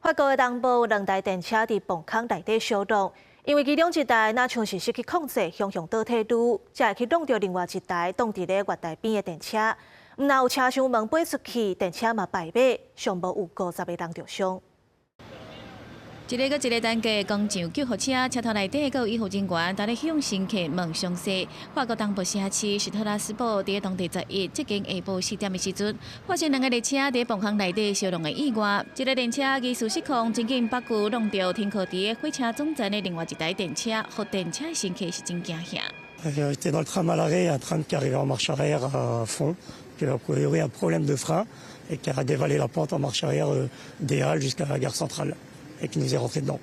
法國的東部有兩台電車佇磅空內底相撞，因為其中一台若像是失去控制，向向倒退嚕，才會去撞著另外一台擋佇咧月台邊的電車。毋但有車廂門飛出去，電車嘛敗馬，上無有50個人著傷。一个閣一个單架工廠救護車，車頭內底閣有醫護人員，佇咧向乘客問傷勢。法國東部城市斯特拉斯堡佇當地11接近下晡4點的時陣，發生兩个列車佇磅空內底相撞的意外。一个電車技術失控，真緊北距撞著停靠佇火車總站的另外一台電車，予電車的乘客是真驚嚇。 J'étais dans le tram à l'arrêt, un tram qui arrivait en marche arrière à fond, qui a priori un problème de frein et qui a dévalé la pente en marche arrière des Halles jusqu'à la gare centrale et qui nous est rentré dedans.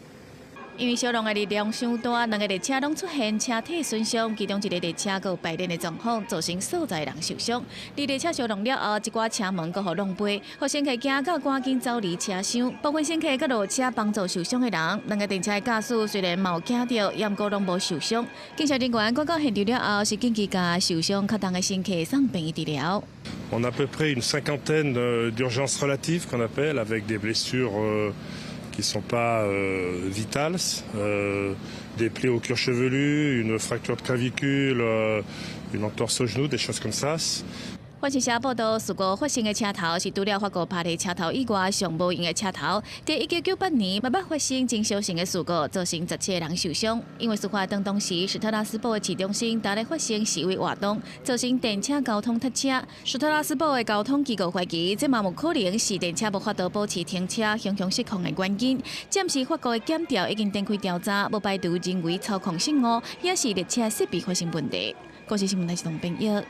因為相撞的力量傷大，兩个列車攏出現車體損傷，其中一个列車閣有敗輪的狀況，造成數十个人受傷。佇列車相撞了後，一寡車門閣予撞飛，予乘客驚到趕緊走離車廂。部分乘客閣落車幫助受傷的人。兩个電車的駕駛雖然嘛有驚著，也毋過攏無受傷。警察人員趕到現場了後，是緊急共受傷較重的乘客送病院治療。 On a à peu près une cinquantaine d'urgences relatives qu'on appelle, avec des blessures qui sont pas vitales, des plaies au cuir chevelu, une fracture de clavicule, une entorse au genou, des choses comme ça. 法新社報道，事故發生的車頭是除了法國巴黎車頭以外上無閒的車頭。佇1998年，嘛捌發生真相似的事故，造成17個人受傷。因為事發當當時，斯特拉斯堡的市中心佇咧發生示威活動，造成電車交通塞車。斯特拉斯堡的交通機構懷疑，這嘛有可能是電車無法度保持停車、向向失控的原因。暫時法國的檢調已經展開調查，無排除人為操控失誤，抑是列車設備發生問題。國際新聞台是董編譯。